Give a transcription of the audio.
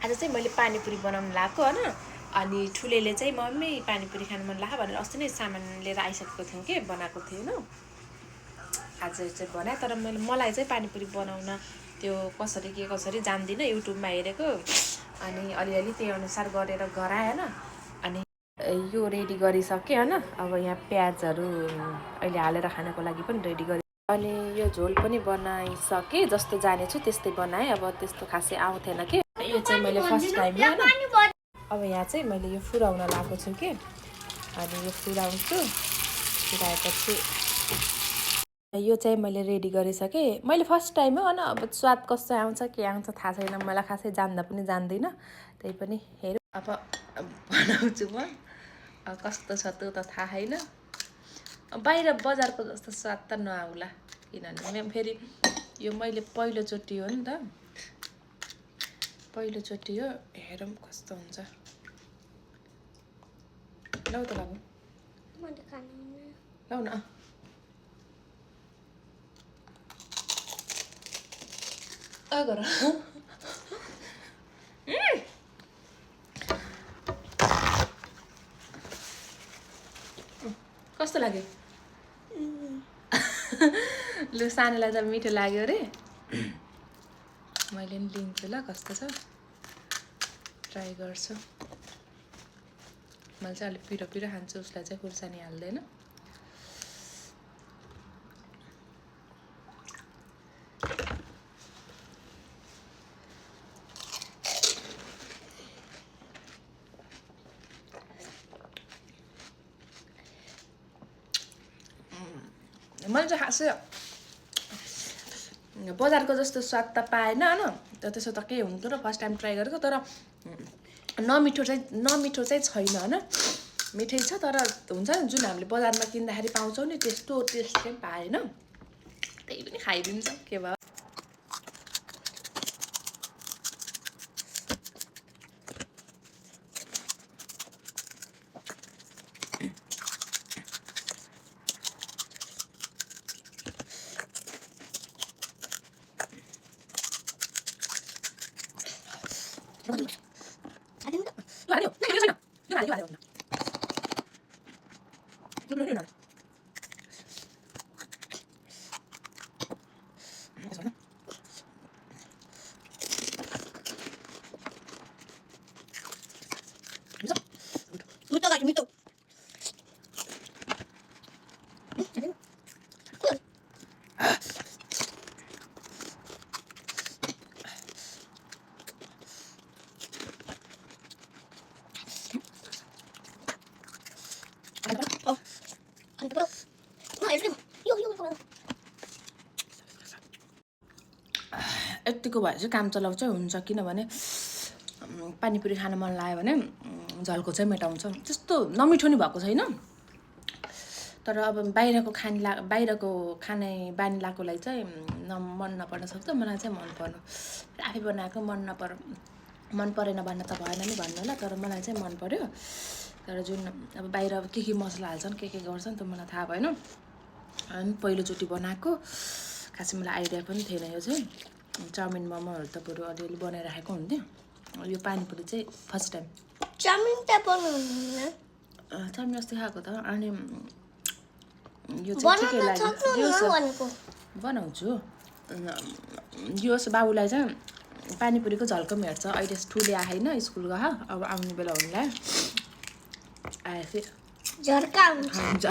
आज चाहिँ मैले पानीपुरी बनाउनु लाएको हैन अनि ठुलेले चाहिँ मम्मी पानीपुरी खानु मन लाग्यो भनेर अस्ति नै सामान लिएर आइसकेको थियौँ के बनाएको थिएँ हैन आज चाहिँ बनाए तर मलाई चाहिँ पानीपुरी बनाउन त्यो कसरी के कसरी जान्दिनँ युट्युबमा हेरेको अनि अलिअलि त्यही अनुसार गरेर गराए हैन अनि यो रेडी गरिसकेँ हैन अब यहाँ प्याजहरू अहिले हालेर खानको लागि पनि रेडी गरे अनि यो झोल पनि बनाइसकेँ जस्तो जानेछु त्यस्तै बनाएँ अब त्यस्तो खासै आउँथेन के यो चाहिँ मैले फर्स्ट टाइम हैन अब यहाँ चाहिँ मैले यो फुराउन लागेको छु के अनि यो फुराउँछु फुराएपछि यो चाहिँ मैले रेडी गरिसकेँ मैले फर्स्ट टाइम हो हैन अब स्वाद कस्तो आउँछ के आउँछ थाहा छैन मलाई खासै जान्दा पनि जान्दिनँ त्यही पनि हेरौँ अब बनाउँछु म कस्तो छ त्यो त थाहा छैन बाहिर बजारको जस्तो स्वाद त नआउला किनभने फेरि यो मैले पहिलोचोटि हो नि त पहिलोचोटि हो हेरौँ कस्तो हुन्छ लौ त बाबु लौ न गर कस्तो लाग्यो लु सानोलाई त मिठो लाग्यो अरे मैले पनि लिन्छु ल कस्तो छ ट्राई गर्छु मैले चाहिँ अलिक पिरो पिरो खान्छु उसलाई चाहिँ खुर्सानी हाल्दैन मैले चाहिँ खासै बजारको जस्तो स्वाद त पाएन हैन त्यसो त के हुन्थ्यो र फर्स्ट टाइम ट्राई गरेको तर नमिठो चाहिँ छैन हैन मिठै छ तर हुन्छ नि जुन हामीले बजारमा किन्दाखेरि पाउँछौँ नि त्यस्तो टेस्ट चाहिँ पाएन त्यही पनि खाइदिन्छ के भयो यतिको भए चाहिँ काम चलाउ चाहिँ हुन्छ किनभने पानीपुरी खान मन लाग्यो भने झल्को चाहिँ मेटाउँछ त्यस्तो नमिठो नि भएको छैन तर अब बाहिरको खाने बानी लागेकोलाई चाहिँ मन नपर्न सक्छ मलाई चाहिँ मन पर्नु आफै बनाएको मन परेन भन्न त भएन नि भन्नु होला तर मलाई चाहिँ मन पर्यो तर जुन अब बाहिर के मसला हाल्छन् के गर्छन् त मलाई थाहा भएन अनि पहिलोचोटि बनाएको खासै मलाई आइडिया पनि थिएन यो चाहिँ चाउमिन मोमोहरू त बरु अलिअलि बनाइराखेको हुन्थ्यो यो पानीपुरी चाहिँ फर्स्ट टाइम चाउमिन त बनाउनु चाउमिन अस्ति खाएको त अनि यो चाहिँ ठिकै लाग्यो बनाउँछु यो बाबुलाई चाहिँ पानीपुरीको झल्को पनि हेर्छ अहिले ठुले आएन स्कुल गयो अब आउने बेला हुनुलाई आएपछि झर्का हुन्छ